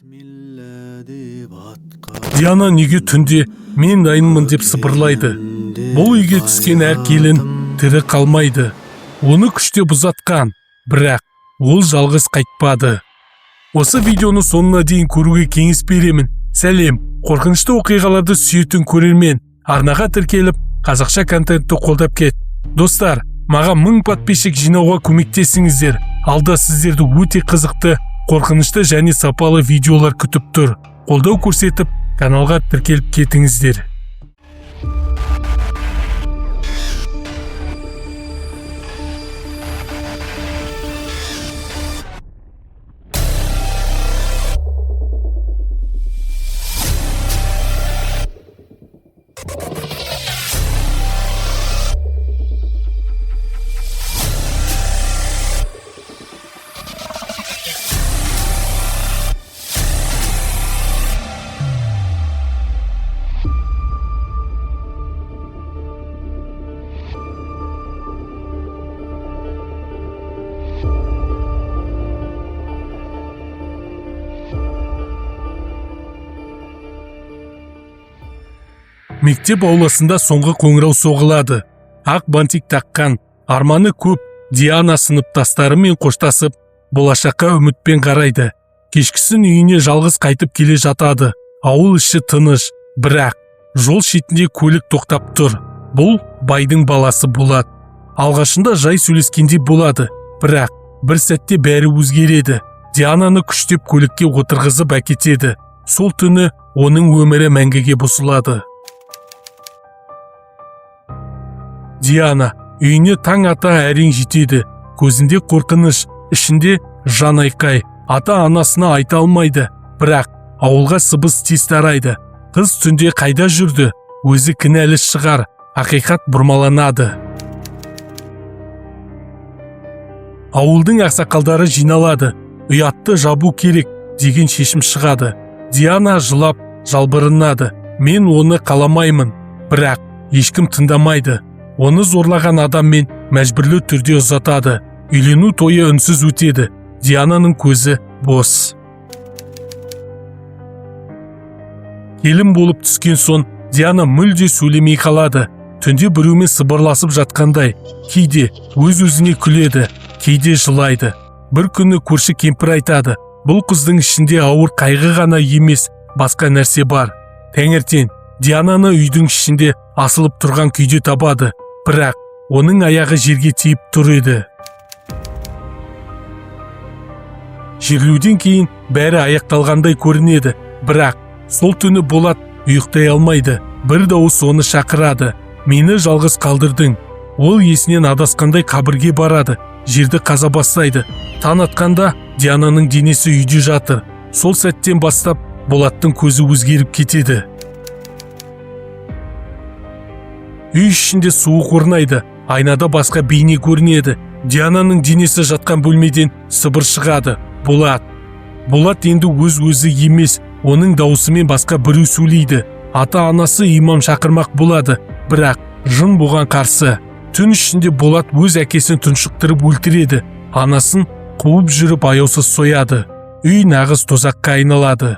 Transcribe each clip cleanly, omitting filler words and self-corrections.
Бисмилля деп атқа Диана неге түнде «мен дайынмын» деп сыбырлайды? Бұл үйге түскен әр келін тірі қалмайды. Оны күштеп ұзатқан, бірақ ол жалғыз қайтпады. Осы видеоны соңына дейін көруге кеңес беремін. Сәлем, қорқынышты оқиғаларды сүйетін көрермен, арнаға тіркеліп, қазақша контентті қолдап кет. Достар, маған 1000 подписчик жинауға көмектесіңіздер. Алда сіздерді өте қызықты, қорқынышты және сапалы видеолар күтіп тұр. Қолдау көрсетіп, каналға тіркеліп кетіңіздер. Мектеп ауласында соңғы қоңырау соғылады. Ақ бантик таққан, арманы көп Диана сыныптастарымен қоштасып, болашаққа үмітпен қарайды. Кешкісін үйіне жалғыз қайтып келе жатады. Ауыл іші тыныш, бірақ жол шетінде көлік тоқтап тұр. Бұл байдың баласы Болат. Алғашында жай сөйлескендей болады, бірақ бір сәтте бәрі өзгереді. Диананы күштеп көлікке отырғызып әкетеді. Сол түні оның өмірі мәңгіге бұзылады. Диана үйіне таң ата әрең жетеді. Көзінде қорқыныш, ішінде жан айқай. Ата анасына айта алмайды, бірақ ауылға сыбыс тез тарайды. Қыз түнде қайда жүрді? Өзі кінәлі шығар. Ақиқат бұрмаланады. Ауылдың ақсақалдары жиналады. Ұятты жабу керек деген шешім шығады. Диана жылап жалбарынады. Мен оны қаламаймын. Бірақ ешкім тыңдамайды. Оны зорлаған адаммен мәжбүрлі түрде ұзатады. Үйлену тойы үнсіз өтеді. Диананың көзі бос. Келін болып түскен соң Диана мүлде сөйлемей қалады. Түнде біреумен сыбырласып жатқандай, кейде өз-өзіне күледі, кейде жылайды. Бір күні көрші кемпір айтады: бұл қыздың ішінде ауыр қайғы ғана емес, басқа нәрсе бар. Таңертең Диананы үйдің ішінде асылып тұрған күйде табады, бірақ оның аяғы жерге тиіп тұр еді. Жерлеуден кейін бәрі аяқталғандай көрінеді, бірақ сол түні Болат ұйықтай алмайды. Бір дауыс оны шақырады: мені жалғыз қалдырдың. Ол есінен адасқандай қабірге барады, жерді қаза бастайды. Таң атқанда Диананың денесі үйде жатыр. Сол сәттен бастап Болаттың көзі өзгеріп кетеді. Үй ішінде суық орнайды, айнада басқа бейне көрінеді. Диананың денесі жатқан бөлмеден сыбыр шығады. Болат. Болат енді өз-өзі емес, оның дауысымен басқа біреу сөйлейді. Ата-анасы имам шақырмақ болады, бірақ жын бұған қарсы. Түн ішінде Болат өз әкесін тұншықтырып өлтіреді, анасын қуып жүріп аяусыз сояды. Үй нағыз тозаққа айналады.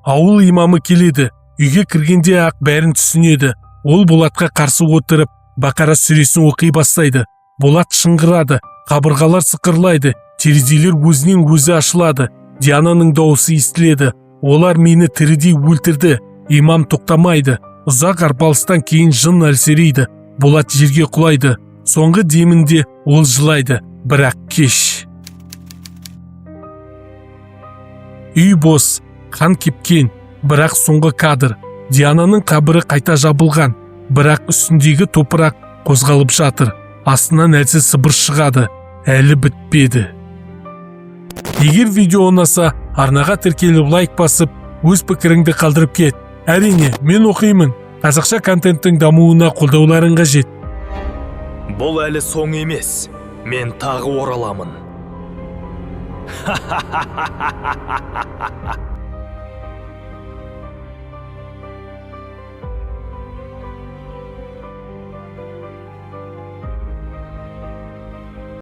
Ауыл имамы келеді. Үйге кіргенде ақ бәрін түсінеді. Ол Болатқа қарсы отырып, Бақара сүресін оқи бастайды. Болат шыңғырады, қабырғалар сықырлайды, терезелер өзінен өзі ашылады. Диананың дауысы естіледі: олар мені тірідей өлтірді. Имам тоқтамайды. Ұзақ арпалыстан кейін жын әлсірейді. Болат жерге құлайды. Соңғы демінде ол жылайды, бірақ кеш. Үй бос, қан кепкен, бірақ соңғы кадр. Диананың қабірі қайта жабылған, бірақ үстіндегі топырақ қозғалып жатыр. Астынан әлсіз сыбыр шығады: әлі бітпеді. Егер видео ұнаса, арнаға тіркеліп, лайк басып, өз пікіріңді қалдырып кет. Әрине, мен оқимын. Қазақша контенттің дамуына қолдауларың қажет. Бұл әлі соң емес. Мен тағы ораламын.